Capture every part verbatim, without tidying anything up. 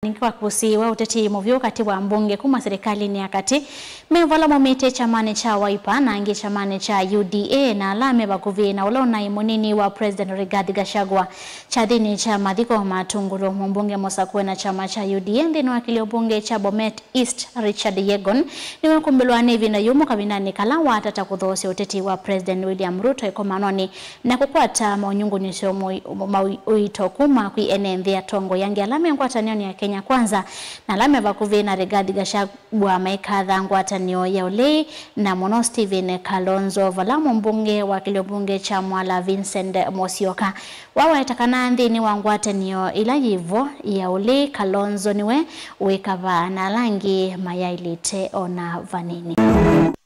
ningĩ kwa kũsiĩĩwa ũteti mũvyũ katĩ wa mbunge kuma serikalinĩ ya katĩ, me vala maumĩte kyamanĩ kya Wiper na angĩ kyamanĩ kya U D A, na ala me vakuvĩ na ũla ũnaĩ mũnini wa President Rigathi Gachagua. Kyathĩnĩ kya mathiko ma Tungulu, mũmbunge mũsakũe na kyama kya U D A nthĩnĩ wa kĩlio mbunge kya Bomet East, Richard Yegon, nĩwekũmbĩlwa nĩ ĩvinda yũmũ kavindanĩ kala watata kũthoosya ũteti wa President William Ruto ĩkomanonĩ na kũkwata maũnyungunyĩsyo mũi-, ma ũito kuma kwĩ ene nthĩ atongoi angĩ ala me ngwatanĩonĩ ya Kenya Kwanza na ala me vakuvĩ na Rigathi Gachagua maikatha ngwatanĩo ya ũlei, na mũno Stephen Kalonzo, vala mũmbunge wa kĩlio mbunge kya Mwala Vincent Musyoka waweta kana nthĩnĩ wa ngwatanĩo ĩla yĩvo ya ũlei, Kalonzo nĩwe wĩkavaa na ala angĩ mayaĩlĩte o na vanini.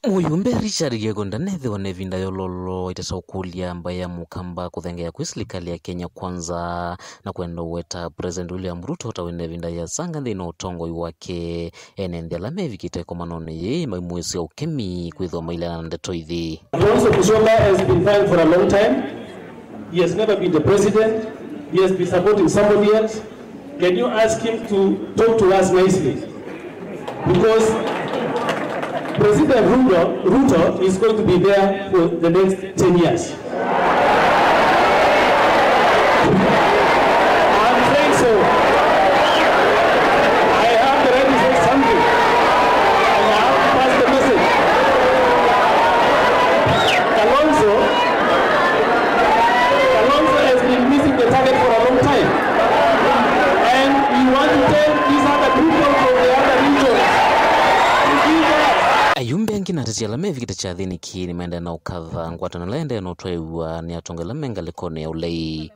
Mũyumbe Richard Yegon ndanethĩwa na ĩvinda yololo aitesa ũkũlya mbaĩ ya Mũkamba kũthengeea kwĩ silikalĩ ya Kenya Kwanza na kwenda ũweta President William Ruto ta wĩna ĩvinda yĩasanga nthĩnĩ wa ũtongoi wake. Ene nthĩ ala mevikĩte ĩkomanonĩ yĩĩ maimwĩsĩa ũkemi kwĩthĩwa maileana na ndeto ithi. Kalonzo Musyoka has been trying for a long time. He has never been the president. He has been supporting somebody else. Can you ask him to talk to us nicely? Because President Ruto, Ruto is going to be there for the next ten years. I'm saying so. I have the right to say something. And I have to pass the message. Kalonzo, Kalonzo has been missing the target for a long time. And we want to tell these other people from the other regions to give us. Ayumbe angĩ na ateti ala mevikĩte kyathĩnĩ kĩĩ nĩmaendee na ũkatha ngwatanĩo ĩla ĩendee na ũtwaĩw'a nĩ atongoi ala me ngalĩkonĩ ya ũlei.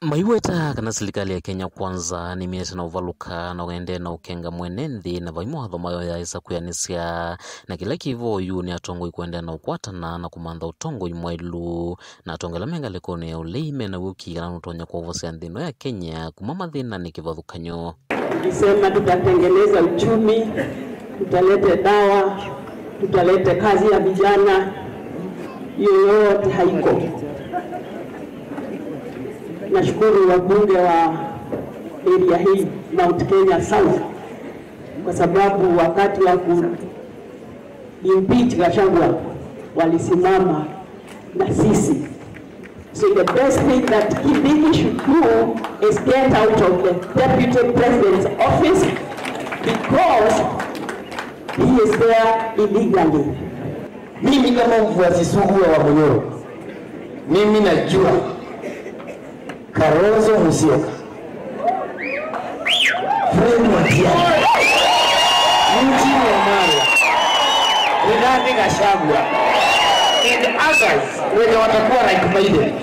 Maiweta kana silikalĩ ya Kenya Kwanza nĩmĩete na ũvalũka na ũendee na ũkenga mwene nthĩ na vai mawatho mayo yaĩsa kwĩanĩsya na kĩla kĩvo yu nĩ atongoi kũendea na ũkwatana na kũmantha ũtongoi mwaĩlu na atongoi ala me ngalĩkonĩ ya ũlei me na wĩũkii kana nũtonya kwovosya nthĩ ĩno ya Kenya kuma mathĩnanĩ kĩvathũkany'o. Tulisema tutatengeneza uchumi, tutalete dawa, tutalete kazi ya vijana, hiyo yote haiko. Nashukuru wabunge wa area hii, Mount Kenya South, kwa sababu wakati wa ku impeach Gachagua walisimama na sisi. So the best thing that Kindiki should do is get out of the deputy president's office because he is there illegally. Mimi kama mfuasi sugu wa Wamunyoro, mimi najua Kalonzo Musyoka, Fred Matiang'i, Eugene Wamalwa, Rigathi Gachagua, and others wenye watakuwa like-minded.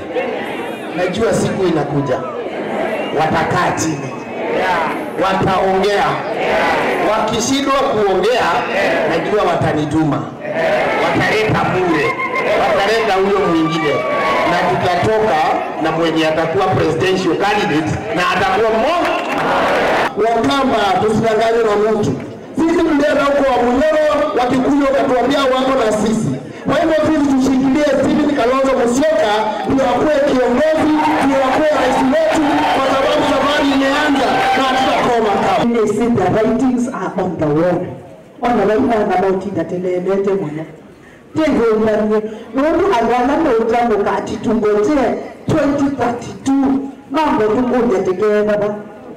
Najua siku inakuja, watakaa chini, wataongea. Wakishindwa kuongea, najua watanituma. Wataleta bure, wataleta huyo mwingine, na tutatoka na mwenye atakuwa presidential candidate na atakuwa mo. Wakamba, tusidanganywe na mtu. Sisi tulienda huko Wamunyoro, Wakikuyu wakatuambia wako na sisi. Kwa hivyo sisi tushikilie Stephen Kalonzo Musyoka ndio akuwe kiongozi, ndio akuwe rais wetu, kwa sababu safari imeanza na hatutakoma kamwe. They say the writings are on the wall. Ona vai ona mautinda tũlelete mũno. Tĩthũmbany'e, nũndũ andũ ala meũtamũka ati tũngotee twenty thirty-two, mambo tũkũlya tĩkeethava.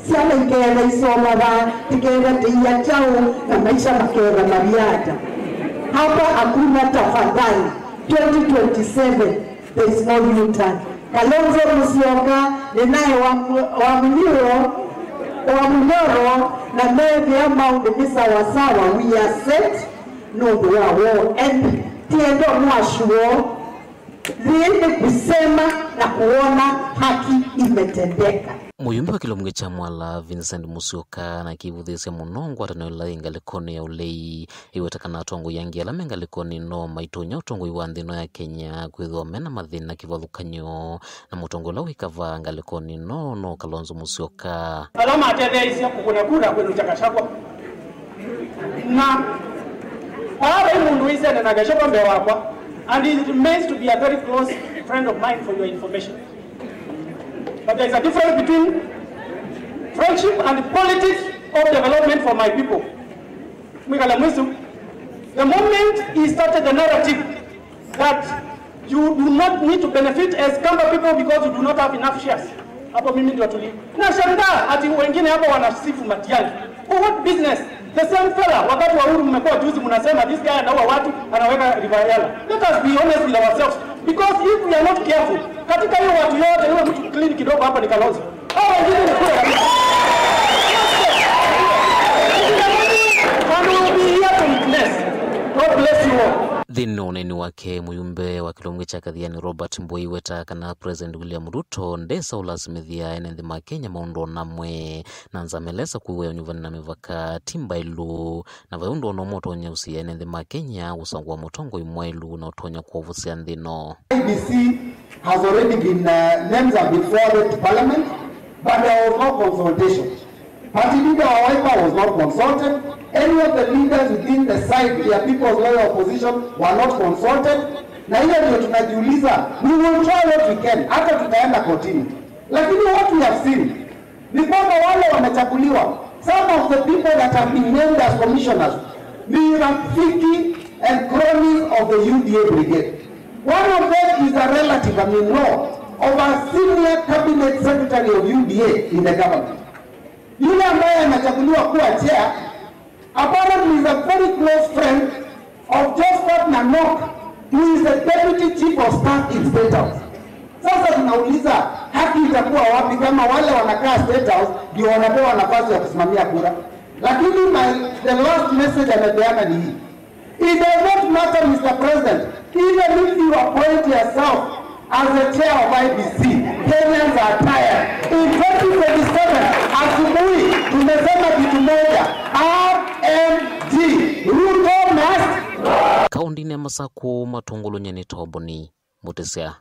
Syana ikeetha isoma va, tĩkeetha tĩia kyaũ, na maisha makeetha mavia ata. Hapa hakuna tafadhali. Twenty twenty-seven, there is no U-turn. Kalonzo Musyoka, nĩ naye wa, wa Munyoro, wa Munyoro, na methĩa maũndũ nĩ sawasawa, we are set nũndũ wa woo. And tiendo mwashuo, hii ni kusema na kuona haki imetendeka. Mũyumbe wa kĩlio mbunge kya Mwala, Vincent Musyoka, na akĩvũthĩĩsya mũno ngwatanĩo ĩla yĩ ngalĩkonĩ ya ũlei. Aiweta kana atongoi angĩ ala me ngalĩkonĩ ĩno maitonya ũtongoi wa nthĩ ĩno ya Kenya kwĩthĩwa me na mathĩna kĩvathũkany'o na mũtongoi ũla wĩ kavaa ngalĩkonĩ ĩno no Kalonzo Musyoka. Ala matetheeisye kũkũna kura kwĩlũkya Gachagua. Na kwa vai mũndũ wĩsene na Gachagua mbee wakwa, and he remains to be a very close friend of mine, for your information. But there is a difference between friendship and politics. of development for my people. Mwikale mwisu. The moment he started the narrative that you do not need to benefit as Kamba people because you do not have enough shares, hapo mimi ndio tuli. Nashangaa ati wengine hapo wanasifu Matiang'i. For what business? The same fella, wakati wa Uhuru mmekuwa juzi mnasema this guy anaua watu, anaweka River Yala. Let us be honest with ourselves. Because if we are not careful, katika hiyo watu yote, yule mtu clean kidogo hapa ni Kalonzo. Hao wengine ni kule kabisa. And we will be here to witness. God bless you all. Nthĩnĩ wa ũneeni wake, mũyumbe wa kĩlungu kya Kathiani Robert Mbũi wetaa kana President William Ruto ndesa ũlasimĩthya ene nthĩ ma Kenya maũndũ ona amwe, na nza melesa kwĩw'a ũnyuvani na mĩvaka ti mbaĩlu, na vai ũndũ ona ũmwe ũtonya ũsiĩa ene nthĩ ma Kenya ũsakũa mũtongoi mwaĩlu na ũtonya kũovosya nthĩ ĩno. I E B C has already been, uh, names have been forwarded to parliament, but there was no consultation. Party leader wa Wiper was not consulted. Any of the leaders within the side ya People's Loyal Opposition were not consulted. Na hiyo ndio tunajiuliza, we will try what we can. Hata tutaenda kotini. Lakini what we have seen ni kwamba wale wamechaguliwa, some of the people that have been named as commissioners ni rafiki and cronies of the U D A brigade. One of them is a relative, I mean, no, of a senior cabinet secretary of U D A in the government. Yule ambaye anachaguliwa kuwa chair, apparently is a very close friend of Josphat Nanok, who is the deputy chief of staff in State House. Sasa tunauliza, haki itakuwa wapi kama wale wanakaa State House ndio wanapewa nafasi ya kusimamia kura? Lakini my, the last message amepeana ni hii. It does not matter, Mister President, even if you appoint yourself as the chair of I E B C, Kenyans are tired. In twenty twenty-seven, asubuhi, tumesema kitu moja, R M G, Ruto must. Kaũndĩnĩ ya Masakũ, matũngũlũnye nĩ Toboni Mũtĩsya.